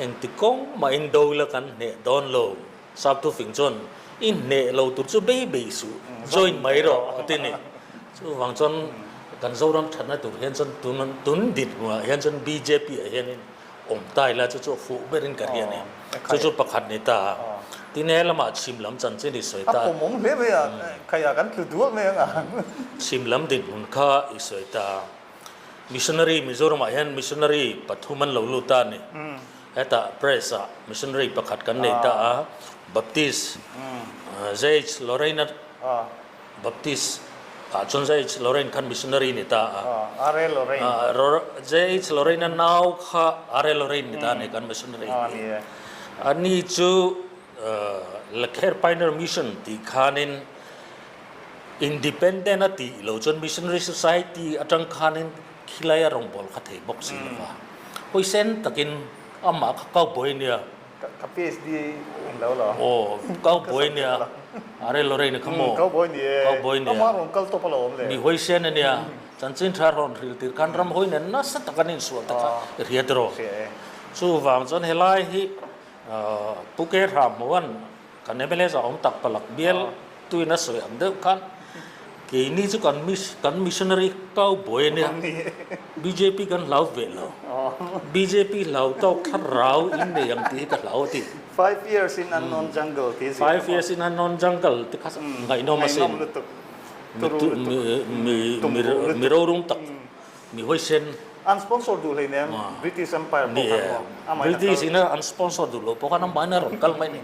Engti kawng mahin do ila kan hneh dawn lo. Sap thufing chuan i hneh lo tur chu bei bei suh, join mai rawh a ti ni. Chuvang chuan kan Zoram thatna tur hian chuan tun tun dinhmunah hian chuan bjp ah hianin awm ta ila chu chu a fuh berin ka hria a ni. Chu chu pakhat ni ta a. Tin he lamah chhim lam chanchin i sawi ta. A pawmawm hle mai a, khaiah kan tlu dual mai ang a. Chhim lam dinhmun kha i sawi ta. Missionary Mizoramah hian missionary pathum an lo lut ta a ni. Hetah Press ah missionary pakhat kan nei ta a, Baptist JH Lorraine a Baptist ah chuan JH Lorraine khan missionary ni ta a. R.A. Lorraine. JH Lorraine a nau kha R.A. Lorraine ni ta a ni kan missionary hi. Ani chu Lakher Pioneer Mission tih khanin Independent a tih lo chuan Missionary Society atang khanin Khilai a rawngbâwl kha thei bawk si lo va. Huaisen takin amah kha cowboy a nia. Ka PhD in lo lo. Aw, cowboy a nia. Are Lorraine kha maw? Cowboy ni e. Cowboy nia. Amah rawn kal tawp a lo awm le. Mi huaisen a nia. Chanchin tha rawn hril tir khan ram hawi nen nasa tak an insual te kha i hria tiraw? Hria e. Chuvang chuan helai hi Pu Ke Hram hmuan Kan MLA za awm tak palak bial tuin a sawi ang deuh khan keini chu kan kan missionary kau buai a nia, bjp kan hlau ve lo, bjp hlau tawk thlarau in nei ang tih hi ka hlau a ti. Five years in unknown jungle tih zir Five years in unknown jungle ti kha ngaihnawm asin. Mi rorum tak Mi huaisen. An sponsor duh hlei nem British Empire pawh khan maw? British in an sponsor duh lo pawh khan amah in a rawn kal mai ni.